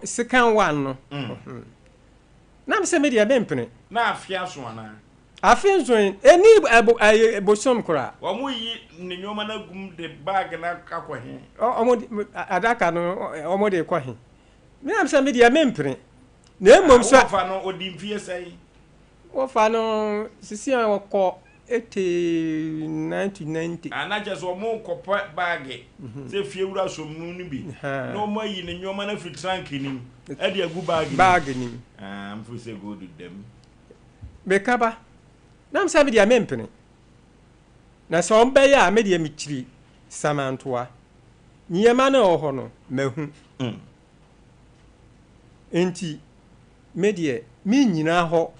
Second one no. Na mesɛ me deɛ mempene. Na afe aso anaa? Afe nso ɛni ɛbo ɛyɛ bosom koraa. Wɔn yi ne nneɛma no agum de bag no akɔ he? Wɔn de adaka no wɔn de kɔ he? Me na mesɛ me deɛ mempene. Na mmom sɛ. Wɔfa no ɔdi mfie sɛn? Wɔfa no sisi a wɔkɔ 89 to 90. Ah, na kyerɛ sɛ wɔn kɔpɛ baage sɛ fiewura som no no bi na wɔn ayi ne nneɛma no afiri trunk nim ɛde agu baage nim. Baage nim. Ah, mfiri sɛ gold dam. Meka ba, na mesɛ me deɛ mempene. Na sɛ wɔn bɛyɛ a me deɛ mekyiri samantoa. Nneɛma no ɛwɔ hɔ no, mahu. Nti me deɛ mennyina hɔ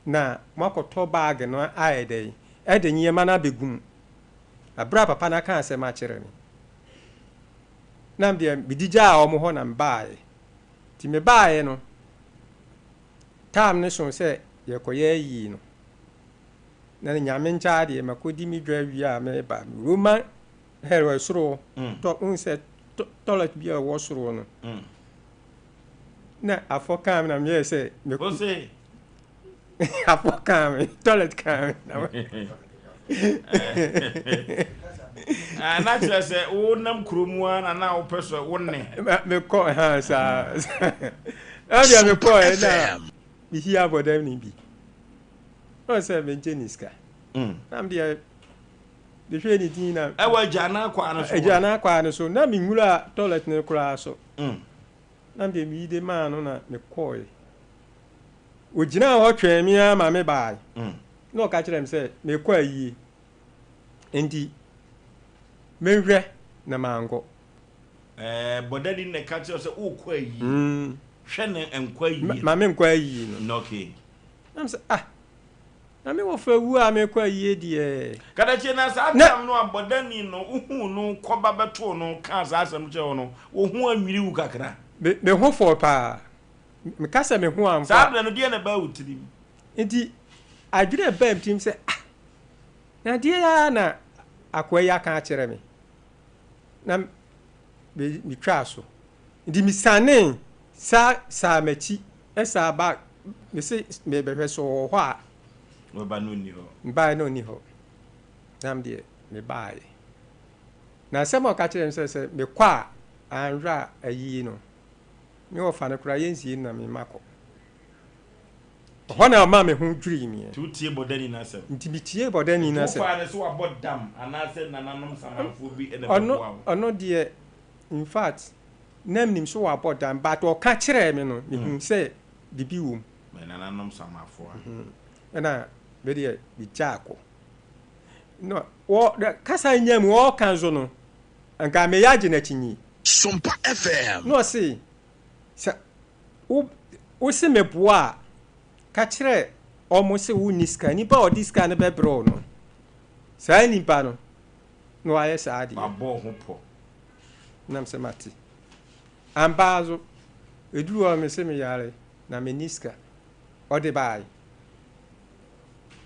na moakɔtɔ baage no ayɛ dɛn de nneɛma no abɛgu mu. Berɛ a papa no aka asɛm akyerɛ me, na me deɛ mede gyaa wɔn hɔ na mebaeɛ. Nti mebaeɛ no, time no so sɛ yɛkɔyɛ ayie no, na Nyame nkyɛ adeɛ makɔdi me dwa awie a meba, Roman hell wɔ soro hɔ, tɔ, wohu sɛ toilet bi a ɛwɔ soro no, na afɔ kaa me na meyɛɛ sɛ me. Wose? Afɔ kaa me, toilet kaa me. Na Ah, na kyerɛ sɛ wonam kuro mu ara na na wopɛ sɛ wo ne. Mekɔ ha saa. Ɛna deɛ mekɔɛ na mehyia abɔdamni bi. Na ɔsɛ megye ne sika. Na medeɛ mehwɛ ne din na. Ɛwɔ agyanan kwaa no so. Agyanan kwaa no so. Na menwura toilet no koraa so. Na mede meyi de maa no na mekɔe. Ogyinaa hɔ twɛn me ara ma mebae. Na ɔka kyerɛɛ me sɛ merekɔ ayie, enti menhwɛ na mankɔ. Ɛɛ, bɔdani na ɛka kyerɛ sɛ worekɔ ayie. Hwɛ na nkɔ ayie no. Ma menkɔ ayie no. Okay. Na mesɛ, ah, Na me wɔfa wu a mekɔ ayie deɛ. Kadakyie, na saa tam no a bɔdani no wohuu no kɔba bɛtoo no kaa saa asɛm no kyerɛɛ wo no, wo ho annwiri wo kakra? Me me ho fɔɔ paa. Meka sɛ me ho amfɔ a. Saa berɛ no, deɛn na ɛbaa wo tirim? Nti adwene a ɛbaa me tirim sɛ, ah, na deɛ ara na akoa yi aka akyerɛ me. Na me metwaa so. Nti mesianee saa saa m'akyi saa ba mese mebɛhwɛ sɛ ɔwɔ hɔ a. Wɔba no ɔnni hɔ. Mebaeɛ na ɔnni hɔ. Na me deɛ mebaeɛ. Na asɛm a ɔka kyerɛɛ me sɛ sɛ mekɔ a anhwɛ a ayie no me wɔfa no koraa yɛnsie no na me makɔ. Ɛhɔ na ɔmaa me ho dwirii meɛ. Nti wotie bɔdani no asɛm? Nti metiee bɔdani no Nti asɛm. wofaa no sɛ wabɔ dam anaasɛ nananom samanfoɔ bi na ɛbɛboa wo? Ɔno deɛ infact na menim sɛ wabɔ dam but ɔka kyerɛɛ me no mehuu sɛ biribi wɔ mu. Me nananom Samafoɔ a. Ɛna me deɛ megyaa kɔ. Na wɔ kasa nya mu ɔɔka nso no nka meyɛ agye no akyinnye. Sompa FM. Na ɔse sɛ wo wose meboa a ka kyerɛ ɔmo se wonni sika nipa a ɔde sika no bɛbrɛ wo no saa nipa no na wayɛ saa adeɛ. Wabɔ wo ho pɔ. Nam sɛ mate. Ampa ara nso, ɛduruu hɔ no mese meyare na menni sika. Ɔde baeɛ.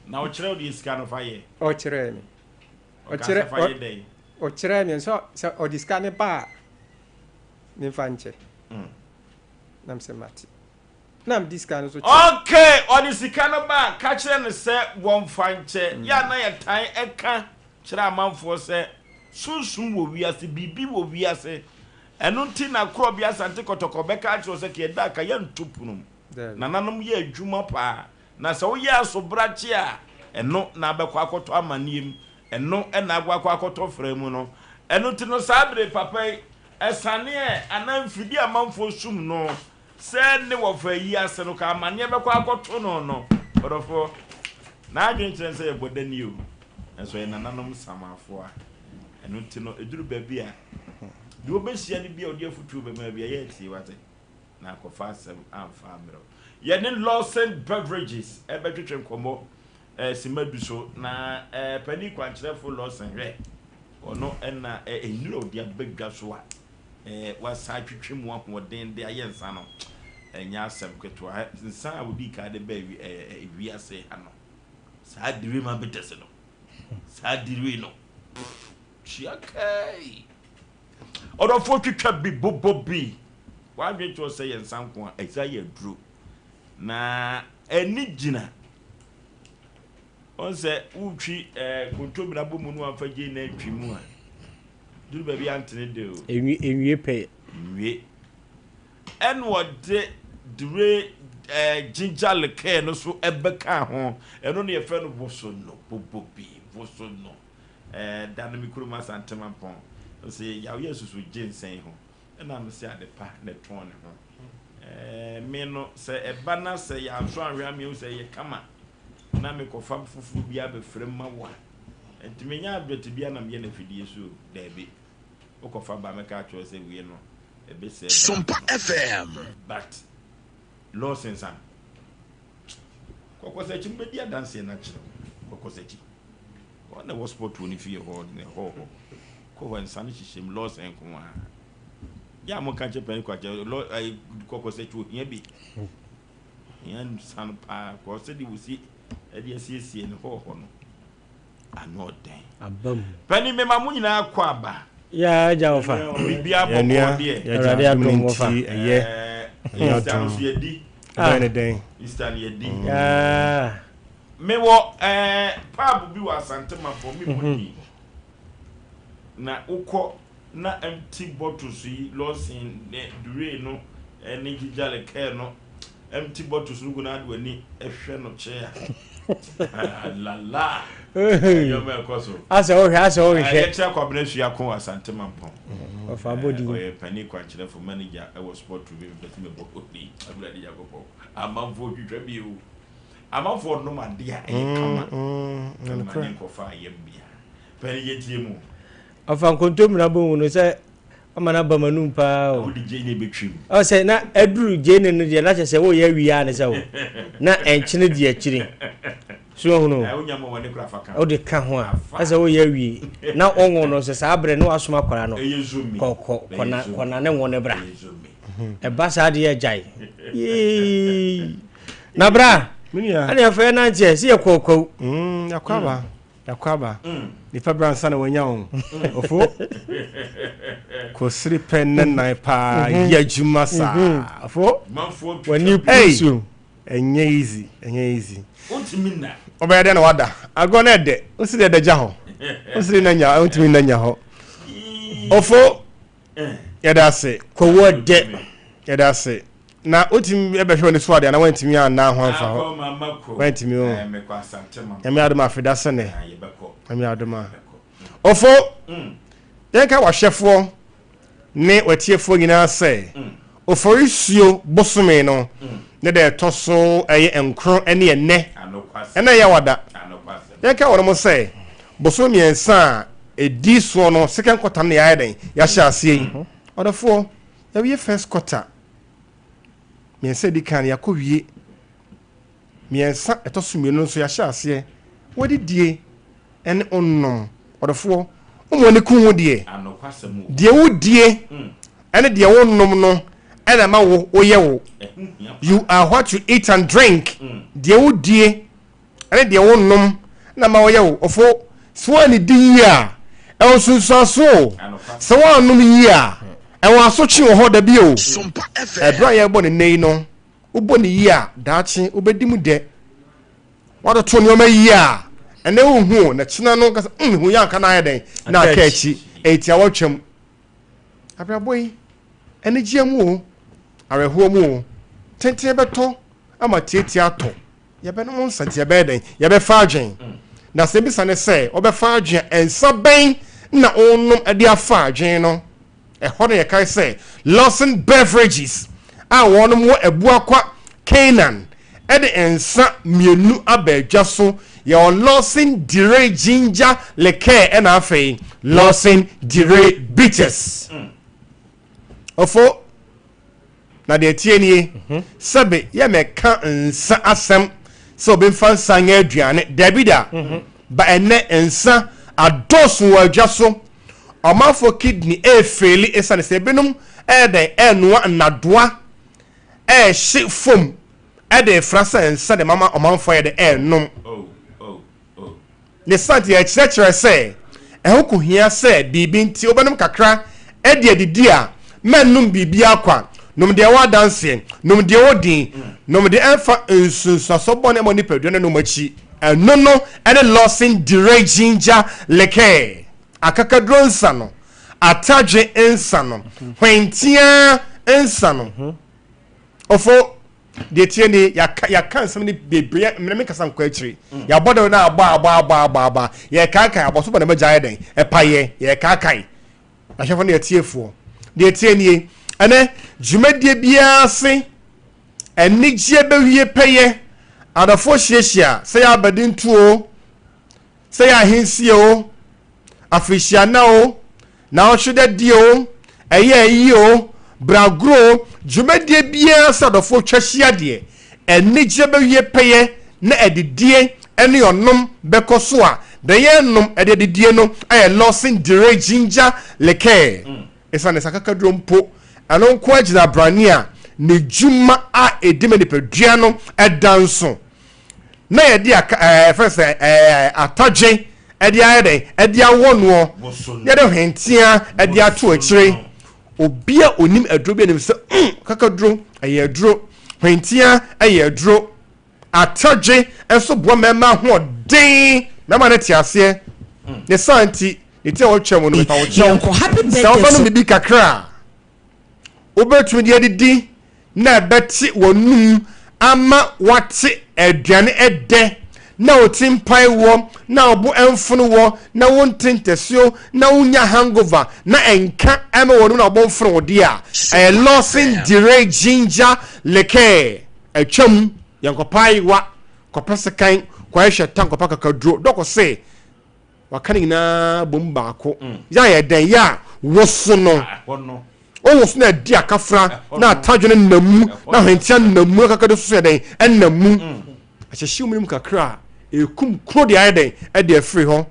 Na ɔkyerɛ wo deɛ sika no fa yɛ? Ɔkyerɛɛ me. Ɔkaa sɛ fa yɛ dɛn? Ɔkyerɛɛ me sɛ sɛ ɔde sika no ba a, memfa nkyɛ. Nam sɛ mate. Na mede sika no nso kyɛɛ. Okay, ɔde sika no ba a, ka kyerɛ no sɛ wɔmfa nkyɛ. Yɛ a na yɛtaa ka kyerɛ amanfoɔ sɛ sunsum wɔ wiase, biribi wɔ wiase. Ɛno nti na Korɔbea Asante Kɔtɔkɔ bɛka akyerɛ wo sɛ kɛ yɛda a ka yɛnto pono mu. Nananom yɛ adwuma paa. Na sɛ woyɛ asobrakye a, ɛno na abɛkɔ akɔtɔ amaneɛ mu, ɛno na akɔ akɔ akɔtɔ fra mu no. Ɛno nti no saa bere papa yi, asiane anaa mfidie a amanfoɔ sum no Sɛ ne wɔfa ayi ase no, ka amaneɛ bɛkɔ akɔto no no. Ɔdɔfoɔ, n'adwene kyerɛ no sɛ yɛ bɔdani o, nanso ɔyɛ nananom nsamanfoɔ a. Ɛno nti no, ɛduru baabi a, deɛ wobɛhyia no bi a ɔde afotuo bɛma bi a, yɛ atie, wate, na ankɔfa asɛm amfa ammrɛ wo. Yɛne Lawson Beverages ɛbɛtwetwe nkɔmmɔ eh, simma du so, na eh, panin kwankyerɛfo Lawson, hwɛ, ɔno na eh, nnuro a ɔde aba dwa so a, eh, wasan atwetwe mu ahoɔden de ayɛ nsa no, ɛnyɛ asɛm ketewa. Nsa a wodii kan de baa wi, eh, wiase ha no, saa dire ma betɛse no, saa dire no, pff, tua kai. Ɔdɔfoɔ twitwa bi, bobɔ bi. W'adwene kyerɛ wo sɛ yɛ nsa nko a, ɛsan yɛ aduro. Na ani gyina. Wɔn sɛ wotwi ɛɛ kontomire abɔ mu no wamfa gye na antwi mu a, duru baabi antene de o. Enwi enwie pɛyɛ. Nwie. Ɛna ɔde dire ɛɛ ginger liqueur no so ɛbɛka ho. Ɛno na yɛfrɛ no wosono bobobi wosono. Ɛɛ da no me kurom Asante Mampɔn. Ɔsɛ yaw yɛ susu gye nsɛn ho. Ɛna mese ade pa na ɛtɔn ne ho. Ɛɛ me no sɛ ɛba na sɛ yɛanso anhwɛ a mehu sɛ ɛyɛ kama na mekɔfa foforɔ bi abɛfrɛ mu ma wo a, nti menyɛ advert bi a na meyɛ no afidie so o, daabi. Wokɔfa ba mɛka akyerɛ wo sɛ wei no ɛbɛsɛe brand Sompa no. FM. But Lawson san Kɔkɔsakyi mebɛdi adanseɛ no akyerɛ wo. Kɔkɔsakyi. Hɔ na ɛwɔ spot wɔ ne fie hɔ ne hɔ hɔ. Kɔ hɔ nsa no hyehyɛ mu Lawson nko ara. Yɛ a monka nkyerɛ panin kwakyɛ lɔ ayi Kɔkɔsakyi ohia bi. Ohia nsa no paa kɔ sɛdeɛ wɔsi ɛde asiesie ne hɔ hɔ no. Ano ɔden. Aba mu. Panin mema mo nyinaa kɔ aba. Yaa agya wɔfa. Biribiara Yɛn bɔkɔɔ nua, deɛ. yɛgya Awurade adom no adom wɔfa. nti ɛyɛ. Ɛɛ Ɛyɛ Easter no adom. nso yɛdi. Ɛbɛyɛ ne dɛn? Easter no yɛdi. Yaa. Mewɔ ɛɛ pub bi wɔ Asante Mampɔn me mmɔ din. Na wokɔ na empty bottles yi Lawson ne Duray no ne Ginger Liqueur no empty bottles no gu na ade w'ani hwɛ no kyɛ a lala nneɛma ɛkɔ so. Asɛ wohwɛ asɛ wohwehwɛ. Yɛkyerɛ Kwabena Suako wɔ Asante Mampɔn. Ɔfa abɔdin. Ɔyɛ panin kwankyerɛfo manager ɛwɔ sport room mepɛ sɛ mebɔ odin Awurade Nyankopɔn amanfoɔ twitwa bi o. Amanfoɔ nom adeɛ a ɛyɛ kama. Ɛma ne nkɔfa ayam bia. Panin yɛtie mu. Ɔfa nkontommire abɔ mu no sɛ ɔma no aba m'anum paa o. Wode gyeene bɛtwam. Ɔ sɛ na aduru gyeene no deɛ na kyerɛ sɛ woyɛ awie a ne sɛ wo na ɛnkyene di akyire. So ahunu. Ɛ wonya ma wɔne kora fa ka. Wode ka ho a ɛsɛ woyɛ awie na ɔnwo no sɛ saa berɛ ne wasoma akwaraa no Ɛyɛ zomi. kɔ kɔ kɔna kɔna ne nwo ne bra. Ɛyɛ zomi. Ɛba saa deɛ agyae. Yee. Na bra Menua. ɛne afei nanteɛ sɛ yɛkɔɔ kwawu. Yakɔ aba. Yakɔ aba. Nipa bra nsa na wanya wo. Ofo. Kosiri pɛ ne nan paa yɛ adwuma saa. Ofo. Manfoɔ W'ani twitwa. Hey! nsuo. Ɛnyɛ easy. Ɛnyɛ easy. Wontumi nna. Ɔbɛyɛ dɛ na wada. Agorɔ no ɛdɛ. Wosi dɛ ɛdɛ gya hɔ. Wosi dɛ na nya wontumi nna nya hɔ. Ofo. Yɛda ase. Kwawu ɔdɛ. Yɛda ase. Na wotumi bɛhwɛ w'ani so adeɛ na wantumi anna ho amfa hɔ. Akɔ mama ko. Wantumi o. Ɛɛ mekɔ Asante Mampɔn. Nyame adom afeda sɛnɛ. Ah, yɛbɛkɔ. Nyame adom a. Ofo. Yɛnka w'ahwɛfoɔ ne w'atiefoɔ nyinaa sɛ Oforisuo bosome no ne da ɛtɔ so ɛyɛ nkron ne ɛnɛ. Anokwasɛm. Ɛnɛ yɛ wada. Anokwasɛm. Yɛnka wɔn mo sɛ bosome mmiɛnsa a ɛdi soɔ no second quarter no na yɛayɛ dɛn yɛahyɛ aseɛ yi. Ɔdɔfoɔ yɛwie first quarter mmiɛnsa edi kan no yɛakɔ wie mmiɛnsa ɛtɔ so mmienu nso yɛahyɛ aseɛ wɔdidie ɛne onom ɔdɔfoɔ wɔn ani ku ho deɛ Anokwasɛm o. deɛ wodie ɛne deɛ wonom no ɛna ma wo woyɛ wo Ɛho hia pa. you are what you eat and drink deɛ wodie ɛne deɛ wonom na ma woyɛ wo ɔfo sɛ woanidi yie a ɛwɔ nsunsuanso o Anokwasɛm. sɛ woanom yie a ɛwɔ asotwe wɔ hɔ dabi o Sompa ɛberɛ FM. a yɛrebɔ ne nne yi no wobɔ ne yie a daakye wobɛdi mu dɛ woatoto nneɛma yie a ɛnɛ wohu o na kyena no kasa hu yɛ anka na ayɛ dɛn na aka akyi ɛyɛ tia wɔtwam abrabɔ yi anigyeɛ mu o awerɛhoɔ mu o tenten bɛtɔ ama tietia atɔ yɛbɛnom nsa nti yɛbɛyɛ dɛn yɛbɛfa adwen na sɛ bisa ne sɛ wɔbɛfa adwen a nsa bɛn na wɔnom de afa adwen no ɛhɔ no yɛkae sɛ Lawson Beverages a wɔnom wɔ Abuakwa Canaan ɛde nsa mmienu aba adwa so yɛwɔ Lawson Dire Ginger Liqueur ɛna afei Lawson Dire Bitters ɔfo na deɛ tie nie sɛbe yɛmɛka nsa asɛm sɛ obi mfa nsa nyɛ aduane dabi da ba ɛnɛ nsa adɔɔso wɔ adwa so ɔmanfoɔ kidney ɛɛfeeli ɛsiane sɛ ebinom ɛyɛ dɛn ɛɛnoa nnadoa ɛɛhye fam ɛde fra sɛ nsa de mama ɔmanfoɔ yɛ de ɛɛnom Oh, oh, oh. ne sant yɛkyerɛkyerɛ sɛ ɛho ko hia sɛ biribi nti wobɛnom kakra ɛde adidi a mɛnnom biribi akwa. Nom deɛ ɛwɔ adanseɛ, nom deɛ ɛwɔ din, nom deɛ ɛmfa nsunsuansoɔ bɔne mma nipadua no nom akyi. Ɛno no ne Lawson Dire Ginger Liqueur, akakaduro nsa no, atadwe nsa no, hwenteaa nsa no. Ofo, deɛ tie nie, yɛaka yɛaka nsɛm no bebree, mene me kasa nkɔ akyiri. Yɛabɔ dawuro no abɔ abɔ abɔ abɔ abɔ, yɛkaakae, abɔso bɔ na magya ayɛ dɛn? Ɛpayɛ, yɛkaakae. Ahwɛfo ne atiefoɔ, deɛ ɛteɛ nie, ɛnɛ dwumadie biara ase anigyeɛ bɛwie pɛyɛ, adɔfoɔ hyiahyia, sɛ yɛ abadintuo o, sɛ yɛ ahensie o, afirihyia o, naawɔtwe dadie o, ɛyɛ ayie o, bragorɔ o, dwumadie biara sɛ adɔfoɔ twa hyia deɛ, anigyeɛ bɛwie pɛyɛ na adidie ne ɔnom bɛkɔ so a, deɛ yɛrenom de adidie no yɛ Lawson Dire Ginger Liqueur. Esiane sɛ akakaduro mpo, ɛno nko ara gyina abrane a ne dwuma a ɛdi ma nipadua no da nso, na yɛde aka ɛɛ fɛn sɛ ɛɛ atadwe ɛde ayɛ dɛn ɛde awɔ noɔ, yɛde hwentea ɛde ato akyire. Obi a onim aduro bi anim sɛ mm kakaduro ɛyɛ aduro, hwentea ɛyɛ aduro. Atadwe nso boa mmarima ahoɔden. Mmarima no te aseɛ. Ne saa nti, ne ti a wɔtwa mu no, mepa wo kyɛw. Sɛ wobɛnom biribi kakra a, wobɛtumi de adidi na ɛbɛte w'anum ama wate aduane ɛdɛ na wo ti mpae wɔ na wo bo ɛmfono wɔ na wonte ntasuo na wonya hangover na ɛnka ɛma w'anum na wo bo mfono wo deɛ a, ɛyɛ Lawson Dire Ginger Liqueur. Atwam, yɛnkɔpa ayewa, kɔpɛ sekan, kɔyɛ hyɛta, nkɔpa kakaduro. Dɔkɔ se, waka ne nyinaa bom baako. Mm. Yɛ a yɛ dɛn yɛ a woso no. Wowoso na adi akafra na atadwene nam mu na hwentia nam mu na kakaduro soso yɛ dɛn ɛnam mu. Mm. Ahyɛhyɛ mu kakra a ɛkum kuro de ayɛ dɛn ɛde afiri hɔ.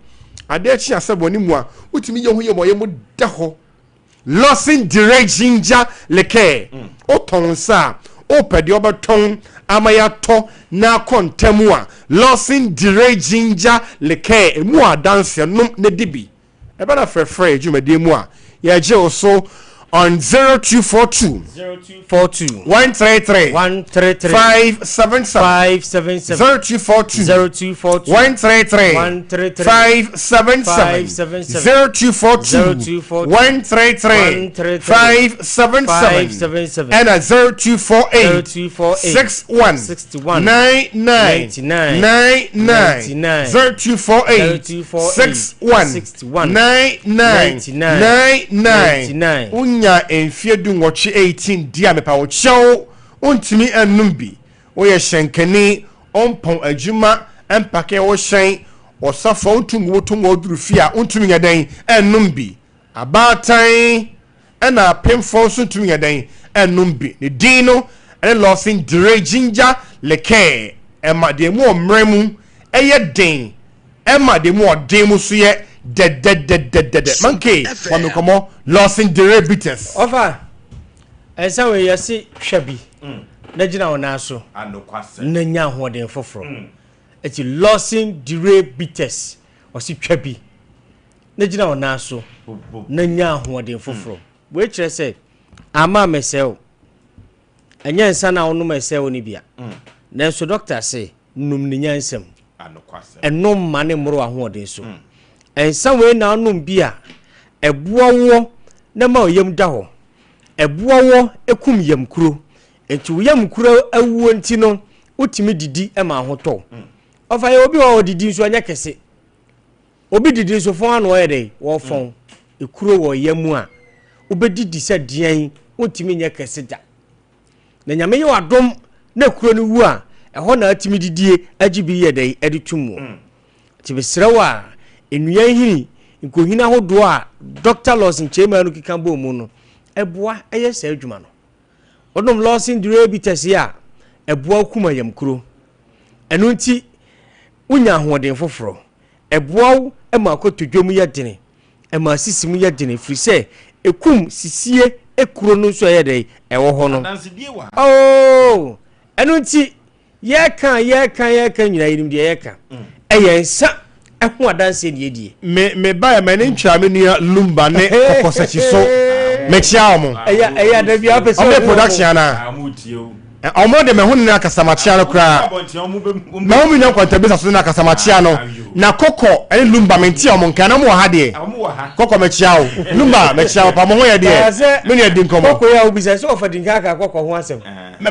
Adeɛ kye asɛ bɔne mu a wotumi yɛ ho yɛ mɔyɛ mu da hɔ. Lawson Dire Ginger Liqueur, Wotɔn nsa a, wopɛ deɛ wobɛtɔn ama yɛatɔ na akɔ ntɛm a, Lawson Dire Ginger Liqueur, ɛmu wɔ adanseɛ, nom na di bi. Ɛba no afrɛfrɛ yɛ dwumadie mu a, yɛgye wo so on 0242 0242 133 133 577 577 0242 0242 133 133 577 577 0242 0242 133 133 577 577 ɛna 0248 0248 61 61 99 99 99 99 0248 0248 61 61 99 99 99 99 Wonya mfeɛ 18 18 di a mepa wo kyɛw wontumi nnom bi. Woyɛ hyɛnkani, ɔmpɔn adwuma, mpake wo hyɛn, ɔsafo a wontu ngu wo to ma ɔduru fie a wontumi nyɛ dɛn nnom bi. Abaatan ɛna apemfoɔ nso ntumi nyɛ dɛn nnom bi. Ne din no ne Lawson Dire Ginger Liqueur. Ɛma deɛ mu ɔmmerɛ mu yɛ den, ɛma deɛ mu ɔden mu nso yɛ dɛdɛdɛdɛdɛdɛ. Manke, bɔ me nkɔmmɔ, Lawson Dire Bitters. Ɔfa, ɛnsa wei yɛse twa bi na gyina wo nan so na nya ahoɔden foforɔ. Ɛti Lawson Dire Bitters, ɔse twa bi na gyina wo nan so na nya ahoɔden foforɔ. Wei kyerɛ sɛ ama ammɛsɛe wo. Ɛnyɛ nsa na wonom ɛsɛe wo no bia. Nanso dɔkta se nom ne nyansam. Ɛnom mma ne mmoro w'ahoɔden so. Nsa wei na wonom bi a, ɛboa woɔ na ma wo yam da hɔ. Ɛboa woɔ ɛkum yam kuro. Nti wo yam kuro awuo nti no, wotumi didi ma ahotɔ wo. Ɔfa yɛ obi wɔ hɔ a ɔdidi nso ɛnyɛ kɛse. Obi didi nso fɔn ano ɔyɛ dɛn? Wɔfɔn. Ekuro wɔ yam a, wobɛdidi sɛ deɛn, wontumi nyɛ kɛse da. Na Nyame yɛ w'adom na kuro no wu a, ɛhɔ na atumi didie agye bi yɛ dɛn ɛde tum wɔ. Nti mesrɛ wo a, nnua nhini, nkohini ahodoɔ a Dɔkta Lawson Kyei-Manu keka bɔɔ mu no, ɛboa ɛyɛ saa adwuma no. Wonom Lawson Duryea Bitters yi a, ɛboa wo kum ayamkuro. Ɛno nti, wonya ahoɔden foforɔ. Ɛboa wo ma akotodwe mu yɛ dene, ɛma sisi mu yɛ dene, ɛfiri sɛ ɛkum sisie kuro no nso a ɛyɛ dɛn ɛwɔ hɔ no. Adansedie wɔ ha. Oh, ɛno nti yɛka yɛka yɛka nyinaa yɛnim deɛ yɛka. Ɛyɛ nsa ho adanseɛ ne yɛdie. Me me baeɛ m'ani ntwaa me nua Lumba ne kɔkɔsakyi so. Mekyia wɔn. Ɛyɛ ɛyɛ ada bi apɛ sɛ Wɔn yɛ production anaa? Wɔn de mɛho ne akasamakyia no koraa. Mɛho mi nya nkwantabisa so ne akasamakyia no. Na kɔkɔ ɛne lumba mente wɔn nka na wɔn wɔ ha deɛ. Kɔkɔ mekyia wo. Lumba mekyia wo pa mo ho yɛ deɛ. Me nua di nkɔmɔ. Kɔkɔ yi a wobisa sɛ ɔfa di nka aka kɔkɔ ho asɛm.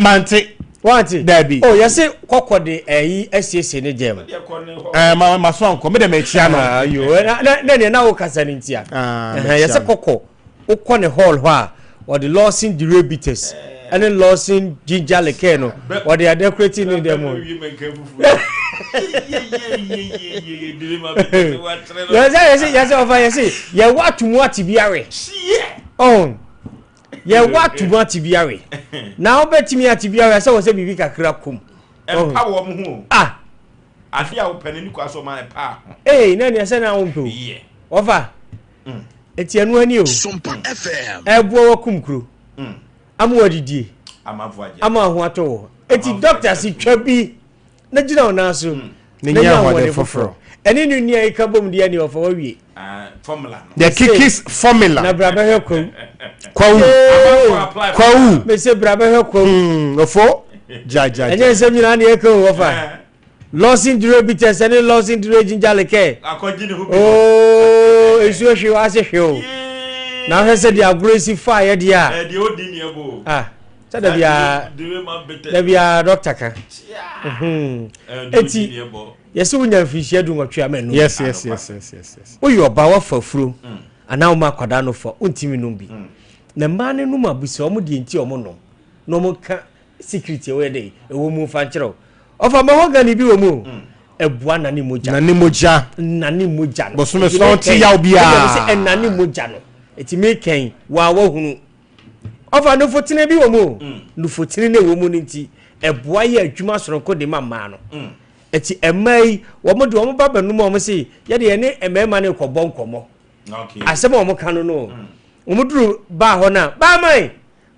Mante. Wante? Dabi. Oh yɛse kɔkɔ de ɛyi asiesie ne dɛm. Ɛɛ ma ma so ankɔ me de mekyia no. Ayo na na na na wo kasa ne ntia. Ah, Yɛse kɔkɔ wokɔ ne hall hɔ a wɔde Lawson Dure bitters ɛne Lawson ginger liqueur no wɔde adekorati ne dɛm. Yɛsɛ yɛsɛ yɛsɛ ɔfa yɛsɛ yɛwɔ atumu ate bi awe. Ɔn yɛwɔ atumu ate bi awe na wobɛtumi ate bi awe sɛ wɔ sɛ biribi kakra kom. Ɛmpa wɔn ho. Ah. Ade a wopɛ no ni kwa so ɔma ɛpa ho. Ee na nea sɛ na wompɛ o. Ɔfa. Eti ɛno ani o. Ɛboa wakum kuro. Ama wadidie. Ama ho atɔ wɔ. Eti dɔkta si twa bi na gyina wo nan so. Na nya ahoɔden foforɔ. Ɛne ne nua yi ka bom deɛ ne ɔfa wawie. Formula no. The Kikis formula. Na bra bɛhwɛ kwawu. Kwawu. Kwawu. Mese bra bɛhwɛ kwawu. Ofo. Gya gya. Ɛnyɛ nsɛm nyinaa ne ɛka o wɔfa. Lawson Dure bitters ɛne Lawson Dure ginger liqueur. Akɔgye ne ho bi. Oo nsuo hwe ase hwe o. Na ahwɛ sɛ deɛ agorɔ esi fa yɛ deɛ a. Ɛdeɛ odi ne ɛbɔ. Ah sɛ dabi a dabi a dɔkta ka. Eti yɛsɛ wonya mfirihyia 18 a mɛnum. Yes yes yes yes yes. Woyɛ ɔbaa wafa furo anaa woma akwadaa no fa wontumi nom bi. Na mmaa no nom abusa wɔn deɛ nti wɔn nom na wɔn ka secret ɛwɔ yɛ dɛ ɛwɔ mu nfa nkyerɛ wo. Ɔfa mahogany bi wɔ mu o. Ɛboa nane mogya. Nane mogya. Nane mogya no. Bosome sɔn ti yaw biara. Ɛna sɛ ɛnane mogya no. Eti mi kɛn wa wahunu. Ɔfa nufotene bi wɔ mu o. Nufotene na ɛwɔ mu no nti ɛboa yɛ adwuma soronko de ma mmaa no. Eti mmaa yi wɔn de wɔn ba bɛnum a wɔn se yɛde yɛne mmarima no rekɔbɔ nkɔmɔ. Asɛm a wɔn ka no no. Wɔn duru baa hɔ no a baa man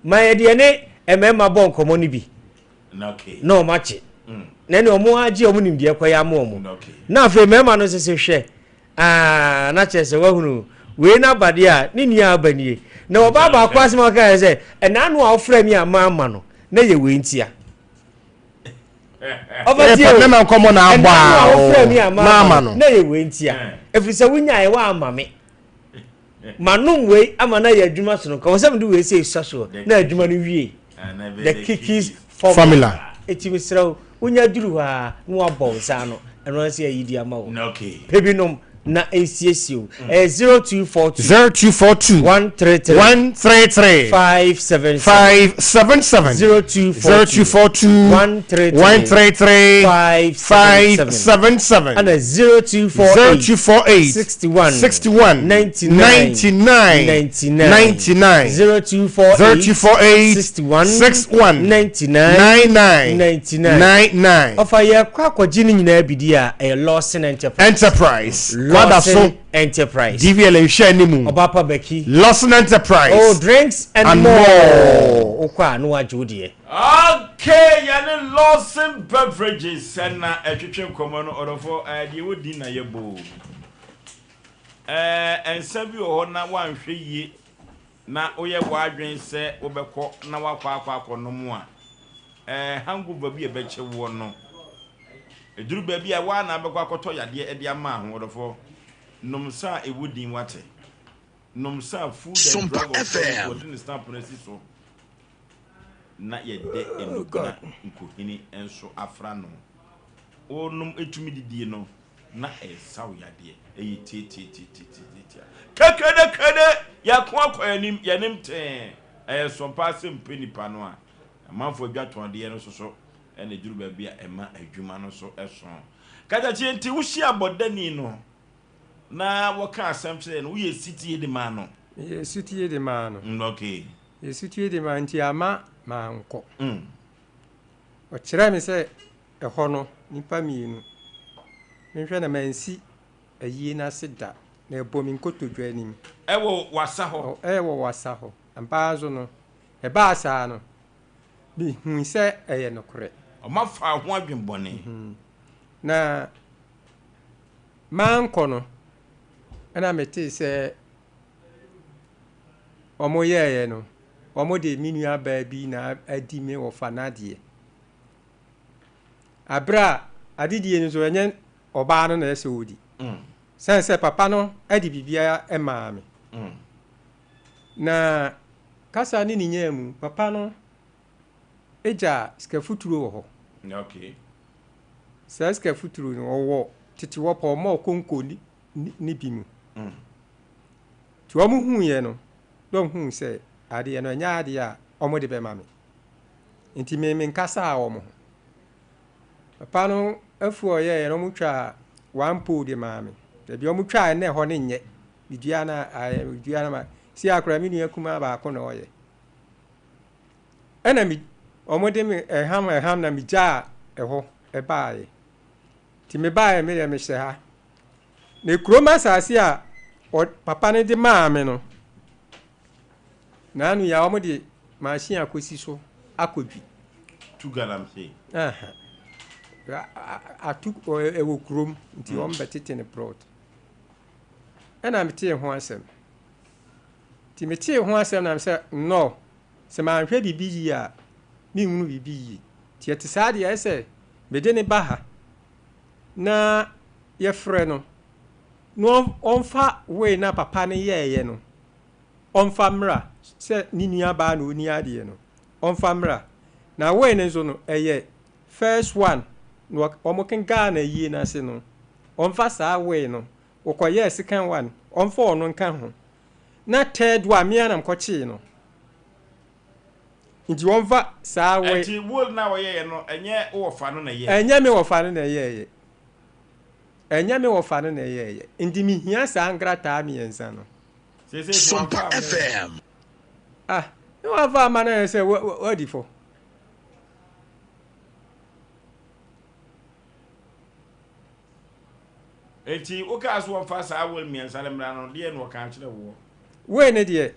ma yɛde yɛne mmarima bɔ nkɔmɔ no bi. Na wɔn akye. Na ɛne wɔn agye wɔn nimdeɛ kɔyɛ ama wɔn. Na afei mmarima no sese hwɛ aa na kyerɛ sɛ wahunu wei n'abadeɛ a ne nua aba nie. Na ɔbaa baako asɛm a ɔka yɛ sɛ ɛna ano a ɔfrɛ mi a maa ma no na yɛ wei ntia. Ɔfa tie o mmarima nkɔmɔ na abɔ ɛna ano a a ɔfrɛ mi a maa maa ma ma no no. na yɛ wei ntia. Ɛfiri sɛ wonyaeɛ woamma me. Manom wei ama no ayɛ adwuma sononko. Ɛwɔ sɛ mede wei sɛ esua soɔ na adwuma no wie. The Kikis formula. Eti mesrɛ wo, wonya duru hɔ a na wabɔ wo nsa ano. Ɛno ara sɛ ayi di ama wo. Pɛ bi nom na nsiesie wo. Ɛyɛ 0242. 0242. 133. 133. 577. 577. 0242. 0242. 133. 133. 577. 577. Ɛna 0248. 0248. 61. 61. 99. 99. 99. 99. 0248. 0248. 61. 61. 99. 99. 99. 99. Ɔfa yɛ kɔ akɔgye ne nyinaa bi di a ɛyɛ Lawson Enterprise. Enterprise. Kwada so. Lawson Enterprise. DVL nhwɛ anim. Ɔbaapa Bɛki. Lawson Enterprise. Oh, drinks and, And more. more. Wokɔ a na wagye wo deɛ. Okay, yɛne Lawson Beverages na ɛtwetwe nkɔmmɔ no ɔdɔfo deɛ wodi na yɛbɔ nsa bi wɔ hɔ na woanhwɛ yie na woyɛ w'adwene sɛ wobɛkɔ na woakɔ akɔ akɔnom a hangover bi a ɛbɛkye woɔ no ɛduru baabi a woa na abɛkɔ akɔtɔ yadeɛ de ama ho ɔdɔfo nom nsa a ɛwɔ din wate nom nsa a Food and Drug Authority wɔde ne stamp no asi so na yɛde nnubena nkohini nso afra no. Wonom etumi didie no na ɛsaw yadeɛ. Ɛyɛ tiatiatiatiatiatia. Kɛkɛdɛkɛdɛ! Yɛako akɔ yɛnim, yɛnim tee. Ɛyɛ sɔmpa sɛ mpɛ nipa no a. Amanfoɔ adwatɔndeɛ no soso ɛna ɛduru baabi a ɛma adwuma no so ɛso. Katakyie nti wohyia bɔdani no na wɔka asɛm kyerɛ no, woyɛ sitie de maa no? Meyɛ sitie de maa no. Okay. Meyɛ sitie de maa nti ama mankɔ. Ɔkyerɛɛ me sɛ ɛhɔ no nnipa mmienu menhwɛ na mansi ayie no ase da na ɛbɔ me nkotodwe anim. Ɛwɔ wasa hɔ? Ɛwɔ wasa hɔ. Ampa ara nso no, ɛbaa saa no, mehui sɛ ɛyɛ nokorɛ. Ɔma faa ho adwemmɔne. Na mankɔ no, ɛna metee sɛ Wɔyɛeɛ no, wɔde me nuabaa bi na adi me wɔfa no adeɛ. Aberɛ a adedie no nso ɛnyɛ ɔbaa no na ɛsɛ ɔdi. Sane sɛ papa no de biribiara maa me. Na kasa ne ne nyaa mu, papa no gyaa sika futuro wɔ hɔ. Saa sika futuro no, ɔwɔ tete hɔ pɔ, ɔma ɔkonko ne bi mu. Nti wɔn huiɛ no, na wɔn huu sɛ adeɛ no ɛnyɛ adeɛ a wɔn de bɛma me. Nti me menkasaa wɔn ho. Papa no afuo a ɔyɛeɛ no, wɔn twaa one pole de maa me. Baabi a wɔn twaa no na ɛhɔ no nyɛ. Medua no a, medua no ma. Si akora me nua kumaa baako na ɔyɛ. Ɛna me wɔn de me ɛham ɛham na megyaa ɛhɔ ɛbaeɛ. Nti mebaeɛ me deɛ mehyɛ ha. Na kurom asase a papa no de maa me no, n'ano yi a wɔde machine akɔsi so akɔdwi. Tu galamsey. Atu ɛwɔ kurom nti mm. wɔn bɛtete ne plot. Ɛna metee ho asɛm. Nti metee ho asɛm na sɛ nnɔ sɛ manhwɛ biribi yie a menhunu biribi yie. Nti ɛte saa deɛ ɛsɛ mede ne ba ha na yɛfrɛ no na ɔmfa wei na papa no yɛeɛ no ɔmfa mmra sɛ ne nua baa na ɔni adeɛ no ɔmfa mmra na wei no nso no ɛyɛ first one na wɔn kenkaa na yie no ase no ɔmfa saa wei no wɔkɔyɛɛ second one ɔmfa ɔno nka ho na third one mmea na mkɔkyee no nti wɔmfa saa wei. Ɛnti will na wɔyɛeɛ no ɛnyɛ wo wɔfa no na ɛyɛeɛ? Ɛnyɛ me wɔfa no na ɛyɛeɛ. Ɛnyɛ me wɔfa no na ɛyɛeɛ. Nti mehia saa nkrataa mmiɛnsa no. Seesei so Sompa wamfa amma wo? FM. Ah, ne wamfa amma no ayɛ sɛ wadi fɔ. Enti wokaa so wɔmfa saa will mmiɛnsa no mmra no, deɛn na wɔka kyerɛ woɔ? Wei ne deɛ,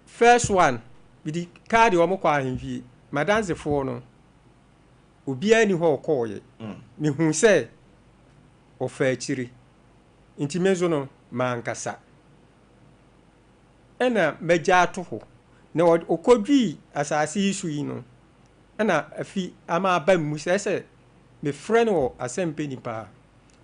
first one, mede kaa deɛ wɔn kɔ ahemfie, m'adansefoɔ no, obiara nni hɔ a ɔkɔɔeɛ. Mehuu sɛ ɔfaa akyire, nti me nso no, mankasa. Ɛna magya ato hɔ. Na ɔkɔdwii asase yi so yi no, ɛna afi ama aba mu sɛ sɛ mefrɛ no wɔ asɛmpɛ nipa a,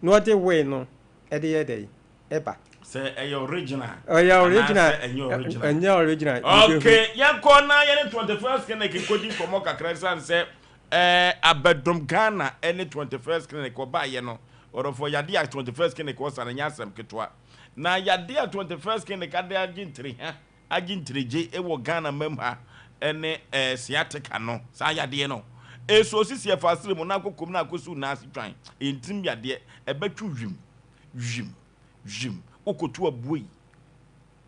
na ɔde wee no de yɛ dɛn? Ɛba. Sɛ ɛyɛ original. Ɛyɛ original. Anaasɛ ɛnyɛ original. Ɛnyɛ original. Okay, yɛnkɔ na yɛne 21st Clinic nkɔdi nkɔmmɔ kakra ɛsiane sɛ ɛɛ abɛdom Ghana ɛne 21st Clinic ɔbaayɛ no ɔdɔfoɔ yadeɛ a 21st Clinic ɔsa no nyɛ asɛm ketewa na yadeɛ a 21st Clinic ade agye ntiriha agye ntirigye wɔ Ghana mam ha ne eh, sciatica no, saa yadeɛ no. Ɛso sisi ɛfa asere mu na akɔ kom na akɔsi wo nan ase twan. Ɛyɛ ntirim yadeɛ, ɛbɛtwe wim, wim, wim. Wokɔtu abuei,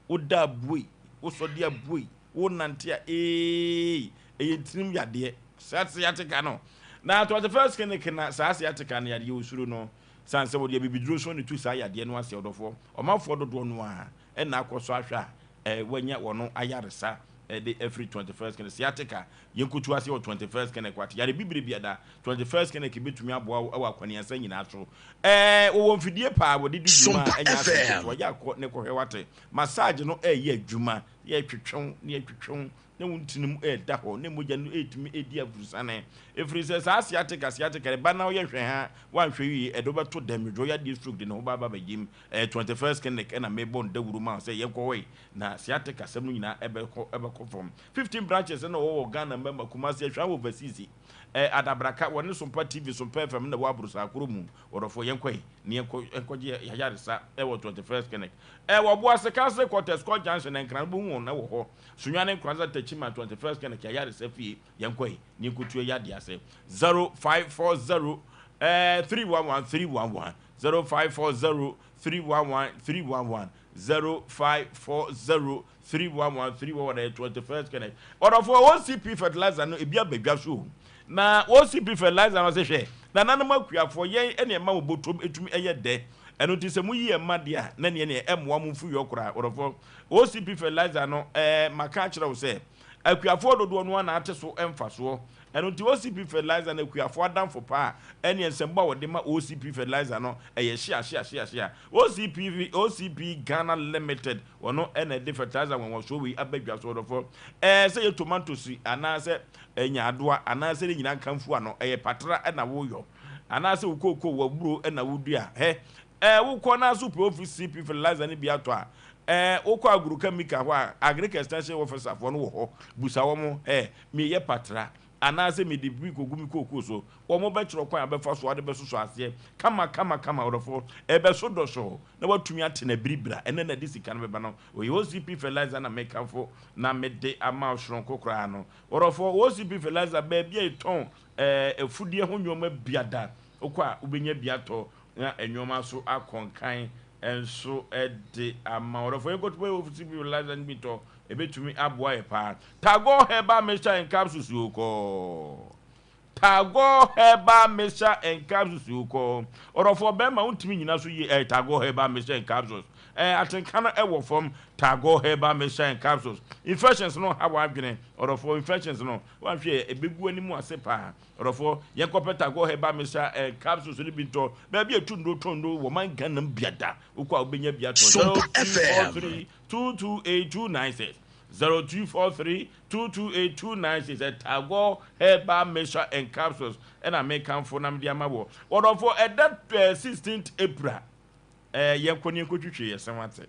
woda abuei, wosɔde abuei, wonante a eei, ɛyɛ ntirim yadeɛ. Saa sciatica no. Na 21st Clinic na saa sciatica no yadeɛ osuro no. Sane sɛ wɔde abibiduro nso na ɛtu saa yadeɛ no ase ɔdɔfoɔ. Ɔmanfoɔ dodoɔ no ara na akɔ so ahwɛ a wɔanya wɔn ayaresa de afiri 21st Clinic. Sciatica, yɛnkotu ase wɔ 21st Clinic wate. Yare bibire biada, 21st Clinic bɛtumi aboa wo wɔ akwaniasa nyinaa so. Wɔwɔ mfidie paa wɔde di dwuma a Sompa ɛnyɛ asɛm FM. ketewa. Yɛ akɔ ne kɔhwɛ wate. Massage no ɛyɛ adwuma, yɛtwetwe wo na yɛtwetwe wo na wo ntini mu ɛreda hɔ na mogya no ɛretumi ɛredi afurusane. Ɛfiri sɛ saa sciatica sciatica no ɛba na woyɛ hwɛ ha woanhwɛ yie ɛde wobɛto dɛm dwo yadeɛ stroke de ne ho ba aba bɛgyem. Ɛyɛ 21st Clinic ɛna mebɔ no dawuro ma wo sɛ yɛnkɔ hɔ yi na sciatica asɛm no nyinaa ɛbɛkɔ ɛbɛkɔ fam. 15 branches ɛna wɔwɔ wɔ Ghana mmarima Kumasi Ahwea wɔ overseas ɛ Adabraka wɔne Sompa TV Sompa FM na ɛwɔ Aborosaa kuro mu. Wɔdɔfoɔ yɛnkɔ yi na yɛnkɔ yɛnkɔgye yɛ ayaresa ɛwɔ 21st Clinic. Ɛwɔ Boase Council Quarters Court Junction Nkran wobɛhu wɔn ɛwɔ hɔ. Sunyani Nkoranza Techiman 21st Clinic ayaresa fie yɛnkɔ yi na yɛnkɔtua yadeɛ ase. 0540 311 311 0540 311 311 0540 311 311 ɛyɛ 21st Clinic. Ɔdɔfoɔ OCP fertilizer no ebi aba dwa so o. Na OCP fertilizer no sɛ hwɛ nananom akuafoɔ yɛn ɛne ɛma mo bɔtɔm etumi ɛyɛ dɛ. Ɛno nti sɛ moyi yɛn ma deɛ a na neɛ neɛ ɛmmoa mo mfuyɔ koraa. Ɔdɔfoɔ OCP fertilizer no ɛɛ maka akyerɛ wo sɛ akuafoɔ dodoɔ no ara na ate so mfasoɔ. Ɛno nti OCP Fertilizer no akuafoɔ adamfo pa a ɛneɛ nsɛmbɔ a wɔde ma OCP Fertilizer no ɛyɛ hyia hyia hyia hyia. OCP OCP Ghana Limited wɔno ɛna ɛde fertilizer nwanwasoɔ wei aba dwa so ɔdɔfoɔ. Ɛɛ sɛ yɛ tomatoes anaasɛ nyaadoa anaasɛ ne nyinaa nkamfua no ɛyɛ patra ɛna woyɔ anaasɛ wo kookoo waburo ɛna wodua hɛ ɛɛ wokɔ na so pɛ OCP Fertilizer no bi atɔ a ɛɛ wokɔ agrochemical hɔ a agric extension officer foɔ no wɔ hɔ busa wɔn ɛɛ meyɛ patra anaasɛ mede bi kɔgu me kookoo so wɔn bɛkyerɛ kwan a bɛfa so ade bɛsoso aseɛ kama kama kama ɔdɔfoɔ ɛbɛso dɔsɔ na watumi atena biribira ɛnɛ na de sika no bɛba no oyɛ OCP Fertilizer na mekamfo na mede ama soronko koraa no ɔdɔfoɔ OCP Fertilizer baabi a yɛtɔn ɛɛ afudie ho nneɛma biada wokɔ a wobɛnya bi atɔ na nneɛma so akɔnkan nso ɛde ama ɔdɔfoɔ yɛnkɔtɔ OCP Fertilizer no bi tɔ ebɛtumi aboa yɛ paa. Tagore Herbal Mixture and Capsules kɔɔ Tagore Herbal Mixture and Capsules kɔ ɔdɔfoɔ bɛrima wontumi nyina so yie ɛyɛ Tagore Herbal Mixture and Capsules ɛɛ atenka no ɛwɔ fam. Tagore Herbal Mixture and Capsules infections no ha w'adwene ɔdɔfoɔ infections no wahwɛ ebegu anim ase paa ɔdɔfoɔ yɛnkɔpɛ Tagore Herbal Mixture and Capsules no bi ntɔ baabi etu ndo tɔn ndo wɔ man Ghana biada wokɔ a wobɛnya bi atɔ. 0243 228296 0243 228296 Tagore Herbal Mixture and Capsules ɛna mekamfo na mede ama wɔ wɔdɔfoɔ ɛda 16th April ɛɛ yɛnkɔ ne yɛnkɔtwitwi yɛ sɛn wate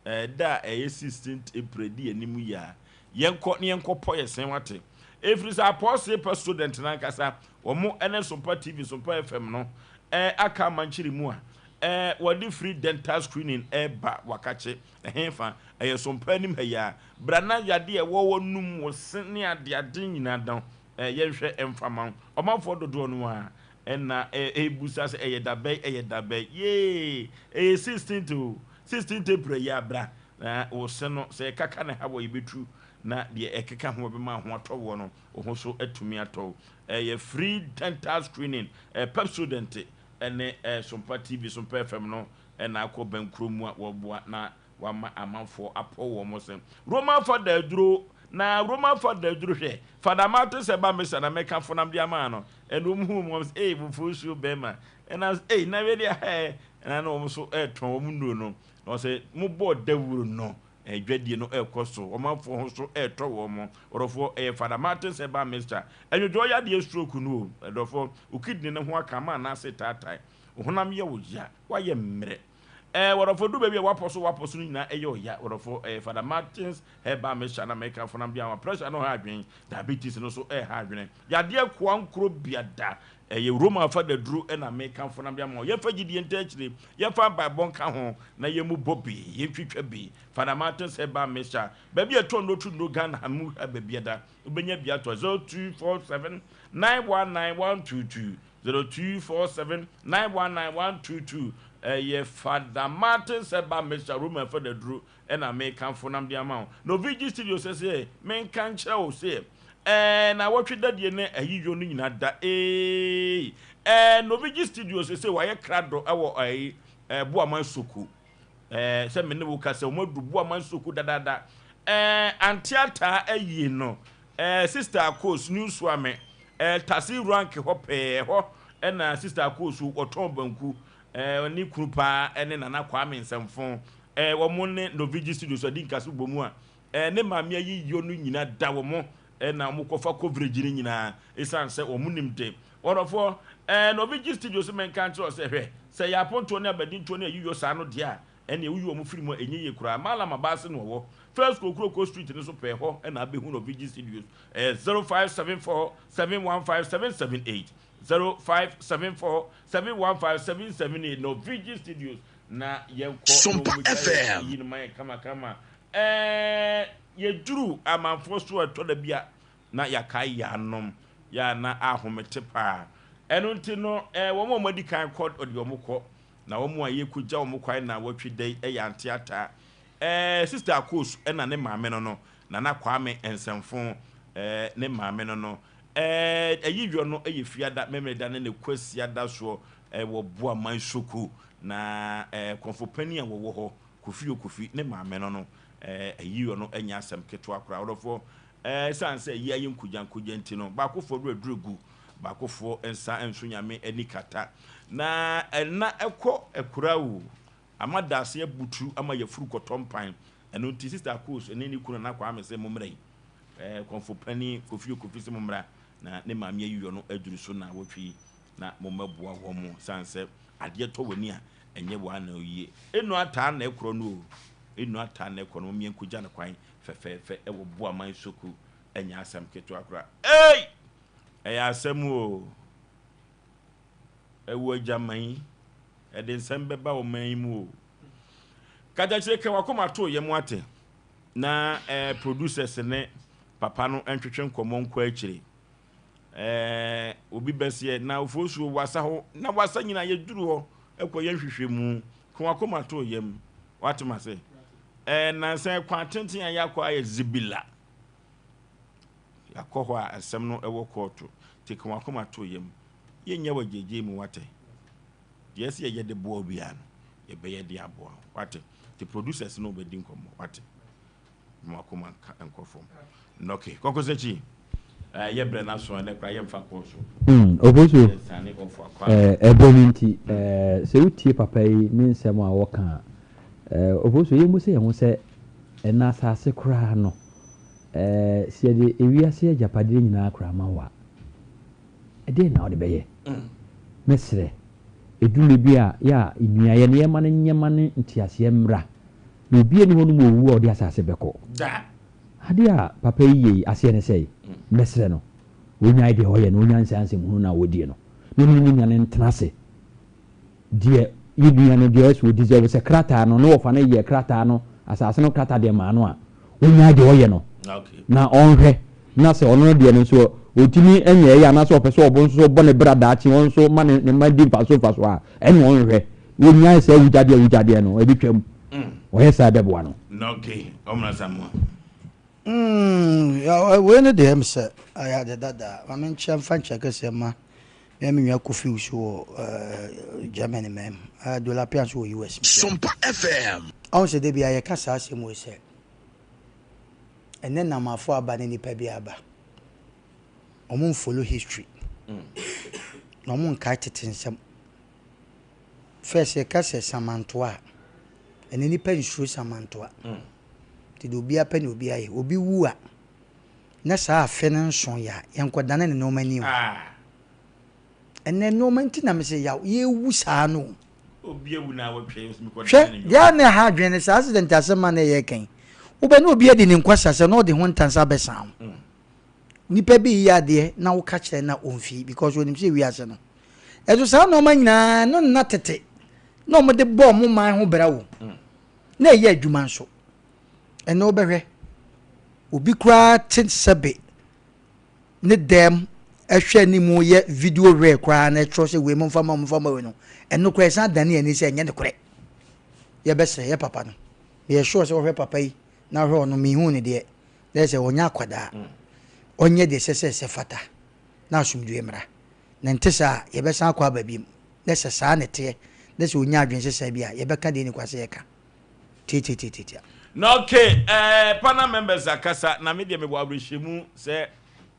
ɛda a ɛyɛ 16th April di anim yi a yɛnkɔ ne yɛnkɔ pɔ yɛ sɛn wate ɛfiri sɛ apɔse Pepsodent nankasa wɔn ɛne Sompa TV Sompa FM no ɛɛ aka amankyere mu a ɛɛ wɔde free dental screening ɛɛba wakakye ɛhen fa ɛyɛ Sompa anim ha yi a brana yadeɛ ɛwɔ wɔ num wɔ se ne adeade nyinaa dan ɛɛ yɛnhwɛ ɛmfama ɔmanfoɔ dodoɔ no a ɛna ɛɛ ebusa sɛ ɛyɛ dabɛn ɛyɛ dabɛn yee ɛyɛ 16th o 16th April yi abra na wɔ se no sɛ ɛkaka ne ha wɔ yɛbɛtu na deɛ ɛkeka ho bɛma ho atɔ wɔ no wo ho so atumi atɔ ɛyɛ free dental screening ɛɛ Pepsodent ɛne ɛɛ Sompa TV Sompa FM no ɛna akɔ bɛnkuro mu a wɔboa na wama amanfoɔ apɔ wɔn sɛ Roman Fada aduro na Roman Fada aduro hwɛ Fada Martin sɛ ba mesa na mɛka fonam de ama no ɛna wɔn hu wɔn sɛ ee fufuo nsuo bɛrima ɛna ee na wei deɛ ɛɛ ɛna na wɔn nso ɛɛtɔn wɔn nnuro no na wɔsɛ mo bɔɔ dawuro no ɛdwadie no ɛkɔ so ɔmanfoɔ ho so ɛɛtɔ wɔn mo ɔdɔfoɔ ɛyɛ Fada Martin sɛ ba mixture ɛnwodwo yadeɛ stroke no o ɛdɔfoɔ o kidney no ho aka ama anaasɛ taatae honam yɛ wo ya wayɛ mmerɛ ɛɛ wɔdɔfoɔ du baabi a wapɔ so wapɔ so no nyinaa ɛyɛ ɔya wɔdɔfoɔ ɛyɛ Fada Martins Herbal Mixture na mɛka fonam de ama pressure no ha adwene diabetes no so ɛha adwene yadeɛ koa nkuro biada ɛyɛ Roma Fada duro ɛna mɛka fonam de ama yɛmfa gyidie nta akyire yɛmfa mpaebɔ nka ho na yɛmu bɔ bi yɛntwitwa bi. Fada Martins Herbal Mixture baabi a ɛtɔ no tu no Ghana mu ha baabi ada wobɛnya bi atɔ 0247 919 122 0247 919 122 ɛyɛ Fada Martins Herbal Mixture Roman Fada duro ɛna meka fonam de ama wo Novigi Studio sɛ sɛ menka nkyerɛ wo sɛ ɛɛ na wɔtwe dadeɛ ne ayiyo no nyinaa da ee ɛɛ Novigi Studio sɛ sɛ wɔayɛ krado ɛwɔ ɛyi ɛɛ Boaman Soko ɛɛ sɛ me ne wo kasa wɔn adu Boaman Soko dadaada ɛɛ anteataa ayie no ɛɛ Sister Akos New Suame ɛɛ tasi rank hɔ pɛɛ hɔ ɛna Sister Akos wɔtɔn banku ɛɛ ne kunu paa ɛne Nana Kwame Nsɛmfo ɛɛ wɔn ne Novigi Studio so adi nkaso bɔ mu a ɛɛ ne maame ayi yio no nyinaa da wɔn ɛna wɔn kɔfa coverage no nyinaa esan sɛ wɔn nim de wɔdɔfoɔ ɛɛ Novigi Studio so mɛnka nkyerɛ sɛ hwɛ sɛ yɛ apontoɔ ne abadintoɔ ne ayiyɔ saa no deɛ a ɛne woyi wɔn firi mu a ɛnyɛ yie koraa Malam Abaase no ɔwɔ First Kokuroko Street no so pɛɛ hɔ ɛna abɛhu Novigi Studios ɛyɛ 0574 715 778 0574 715 778 Novigi Studios na yɛnkɔ Sompa FM yi no ma yɛ kamakama ɛɛ yɛduru amanfoɔ so a ɛtɔ da bi a na yɛakae yɛanom yɛ na ahomete paa ɛno nti no ɛɛ wɔn a wɔadi kan kɔ ɔde wɔn kɔ na wɔn a yɛkɔgya wɔn kwan na wɔtwe dɛ ɛyɛ ante ata ɛɛ Sister Akos ɛna ne maame no no Nana Kwame Nsɛmfo ɛɛ ne maame no no ɛɛ ɛyi dwa no ɛyɛ fiada mɛmɛda ne ne kwasiada soɔ ɛwɔ Boaman Soko na ɛɛ kɔnfo panyin a wɔwɔ hɔ Kofi Okofi ne maame no no ɛɛ ɛyi dwa no ɛnyɛ asɛm ketewa koraa ɔdɔfoɔ. Ɛsiane sɛ yei ayɛ nkogyankogya nti no, baakofoɔ werɛ duru gu, baakofoɔ nsa nso Nyame ani kata. Na ɛna ɛkɔ akura o, ama daase abutu ama yafuru kɔtɔ mpan. Ɛno nti Sister Akos ne ne kunu Nana Kwame se mommra yi, Kɔmfo Panin Kofi Okofi se mommra na ne maame ayiyɔ no aduru so naawɔtwe yi na mommɛboa wɔn, ɛsiane sɛ adeɛ tɔ w'ani a ɛnyɛ wo ara na oyie. Eno ataa na ɛkorɔ no o, eno ataa na ɛkorɔ no, mommia nkɔgya no kwan fɛfɛɛfɛ wɔ Boaman Soku ɛnyɛ asɛm ketewa koraa. Ei! Ɛyɛ asɛm o. Ɛwɔ agyaman yi, ɛde nsɛm bɛba ɔman yi mu o. Katakyire ka wakoma to yam ate na eh, producers ne papa no ntwetwe nkɔmmɔ nkɔ akyire. Eh, obi bɛseɛ na ofosuo wasa hɔ na wasa nyina yɛduru hɔ ɛkɔ yɛ nhwehwɛmu ka wakoma to yam wate ma se eh, nansa kwan tenten a yɛakɔ ayɛ zibila yɛakɔ hɔ a asɛm no ɛwɔ kɔɔto nti ka wakoma to yam yɛnyɛ wɔ gyegye mu wate deɛ ɛsɛ yɛyɛ de boa obiara no yɛbɛyɛ de aboa wate nti producers no bɛdi nkɔmmɔ wate Mo akoma nka nkɔ fam. Nɔke. Kɔkɔ sɛkyi. Eh, yɛ brɛ n'aso ɛnɛ koraa yɛmfa kɔɔ so. Obosuo, Yɛnsane ɔfo akɔ eh, ɛberɛ no nti, eh, sɛ wotie papa yi ne nsɛm a ɔka a, eh, Obosuo, yɛmmu sɛ yɛn ho sɛ ɛnɛ asase koraa no, eh, sɛ yɛde ewiase agyapadeɛ nyinaa koraa ma wo a, ɛdeɛn na wode bɛyɛ? Mɛsrɛ, ɛduru mmɛ bi a, yɛ a nnuayɛ no yɛmma no nyɛ ma no nteaseɛ mmra. Na obiara nni hɔnom a owu a ɔde asase bɛkɔ. Adeɛ a papa yi yɛ yi, aseɛ ne sɛn? Mɛsrɛ no, ɔnnyae deɛ ɔyɛ no, ɔnnya nsaa nsɛmhunu no a ɔdie no, na ɔne ne nua no ntena ase. Deɛ yɛ nua no, deɛ ɔyɛ sɛ ɔdeserve sɛ krataa no, ne wɔfa no yɛɛ krataa no, asase no krataa deɛ maa no a, ɔnnyae deɛ ɔyɛ no, na ɔnhwɛ, na sɛ ɔno deɛ no nso ɔntumi nyɛeɛ anaasɛ ɔpɛ sɛ ɔbo nso bɔ ne bra daakye, ɔno nso ma ne mma di mfaso mfaso a, ɛnna ɔnhwɛ. Wonyae saa awugyadeɛ awugyadeɛ no, ɛbɛtwam. Ɔyɛ saa ɛbɛboa no. Na okay, ɔmena Samoa. Mm, wei no deɛ sɛ ayɛ ade dada. Ma menkyɛ mfa nkyɛ kɛseɛ ma me me nua Kofi Wusu wɔ uh, Germany mɛm. Uh, Dolapia nso wɔ US. Sompa FM. Ɔn sɛ da bia yɛka saa asɛm wei sɛ ɛnɛ namafo aba ne nipa bi aba. Ɔmo nfollow history. Na ɔmo nkae tete nsɛm. First yɛka sɛ samantoa a, ɛnɛ nnipa nsuro samantoa. Nti deɛ obiara pɛ na obiara yɛ. Obi wu a, na saa afe no nso yɛ a, yɛnkɔdane ne nneɛma ni o. Ɛnɛ nneɛma nti na mese yaw, yɛwu saa no o. Hwɛ, deɛ a na ɛha adwene ne sɛ accident asɛm a na yɛreka yi, wobɛ na obi adi ne nkwasasɛm na ɔde ho ntansa abɛsan wo. Nipa bi reyɛ adeɛ na woka kyerɛ no a ɔmfii because onim sɛ wiase no Ɛso saa nnoɔma nyinaa no nna tete na wɔde bɔ wɔn man ho bra o. Na ɛyɛ adwuma nso. Ɛnɛ wobɛhwɛ obi koraa te sɛbe ne dɛm ɛhwɛ anim yɛ video reel koraa na ɛtwerɛ sɛ wei momfa ma momfa ma wei no. Ɛno koraa ɛsan dane ani sɛ ɛnyɛ nokorɛ. Yɛbɛsrɛ yɛ papa no. Meyɛ sure sɛ wɔhwɛ papa yi na wɔhwɛ ɔno menhuu no deɛ na ɛsɛ ɔnyɛ akwadaa. Ɔnyɛ deɛ ɛsɛ sɛ ɛsɛ fata na asomdwoeɛ mmra. Na ɛnte saa a, yɛbɛsan akɔ aba bio. Na sɛ saa na ɛteɛ, na sɛ ɔnya adwensesa bi a, yɛbɛka deɛ ɛnni kwan sɛ yɛka. Tiatiatiatia. Na ok eh panel members akasa na me deɛ mewɔ awerɛhyɛmu sɛ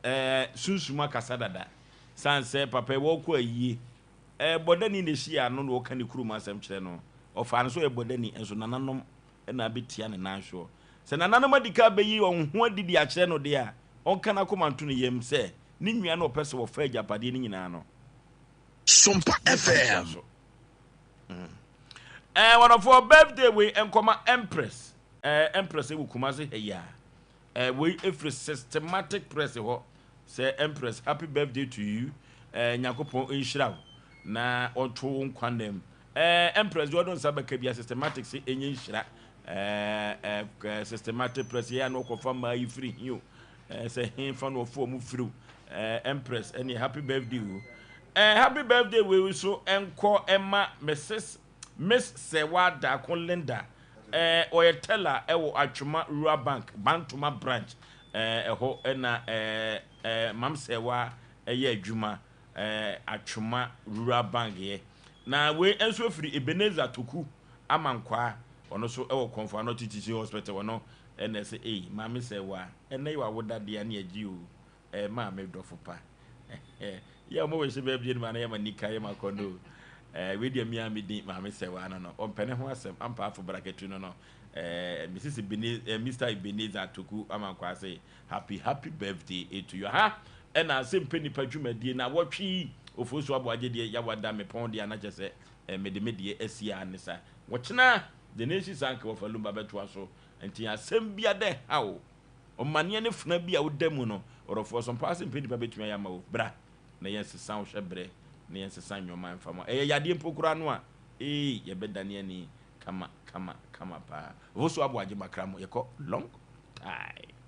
eh sunsum akasa dada sane sɛ papa yi wɔkɔ ayie eh bɔdani na ɛhyia no na ɔka ne kurom asɛm kyerɛ no ɔfaa no sɛ ɔyɛ bɔdani nso nananom na abɛtia ne nan soɔ sɛ nananom adi ka abɛyi wɔn ho adi de akyerɛ no deɛ a ɔnka n'akoma nto ne yam sɛ ne nua no a ɔpɛ sɛ wɔfa agyapadeɛ no nyinaa no. Sompa Ne fa FM. ntoa so. Mm. Eh, wɔdɔfoɔ birthday wei nkɔma Empress. Eh, Empress wɔ Kumasi ha yi a. Eh, wei ɛfiri Systematic Press hɔ. Sɛ Empress, happy birthday to you. Eh, Nyankopɔn nhyira wo na ɔnto wo nkwa nna mu. Eh, Empress deɛ ɔde nsa bɛka bia Systematic sɛ ɛnyɛ nhyira. Eh, eh, eh, Systematic Press yɛ a na ɔkɔfa mmaa yi firi hi o. Eh, sɛ he fa na ɔfo ɔmo firiw. Eh, Empress, ɛneɛ happy birthday o. Eh, happy birthday wei so ɛnkɔ ɛma Mrs. Miss Sɛwa Daako Linda. Eh, ɔyɛ teller ɛwɔ Atwoma Rural Bank, Bantoma branch. Eh, ɛhɔ ɛna eh, eh, Mam Sɛwa ɛyɛ adwuma. Eh, Atwoma Rural Bank yɛ. Na wei nso firi Ebenezer Toku Amankwaa. Ɔno nso ɛwɔ Komfo Anokye Teaching Hospital. Ɔno. Ɛna ɛsɛ ei maame sɛ wa ɛnɛ yɛ w'awoda deɛ ne agye o ɛɛ maame dɔfo pa yɛ ɔmo wɔ hyɛ baabi no ma na yɛ ma nika yɛ ma kɔndo o ɛɛ wei deɛ mia mi din maame sɛ wa no no ɔmpɛ ne ho asɛm ampa afo brakatu no no ɛɛ Mrs. Ebenezer ɛɛ Mr. Ebenezer Atoku Amankwa ase happy happy birthday to you ha ɛna ase mpɛ nipa dwumadie na wɔtwe yi ofosu aboagye deɛ yawada mepɔn deɛ anakyɛ sɛ ɛɛ mede me deɛ asi a ne sa wɔkyena the nation sank wɔfa lumba bɛtoa so Ntsi asɛm bi a dɛ haw, ɔmanneɛ ne fena bi a woda mu no, ɔdɔfoɔ, so mpaa sɛ mpɛ nipa bɛtumi ayɛ ama wo? Bra na yɛnsesa wo hyɛbrɛ na yɛnsesa nnoɔma mfa ma wo. Ɛyɛ yadeɛ mpo koraa no a, ee, yɛbɛdane ani kama kama kama paa. Ofosu Aboagye Makra mo, yɛkɔ long time.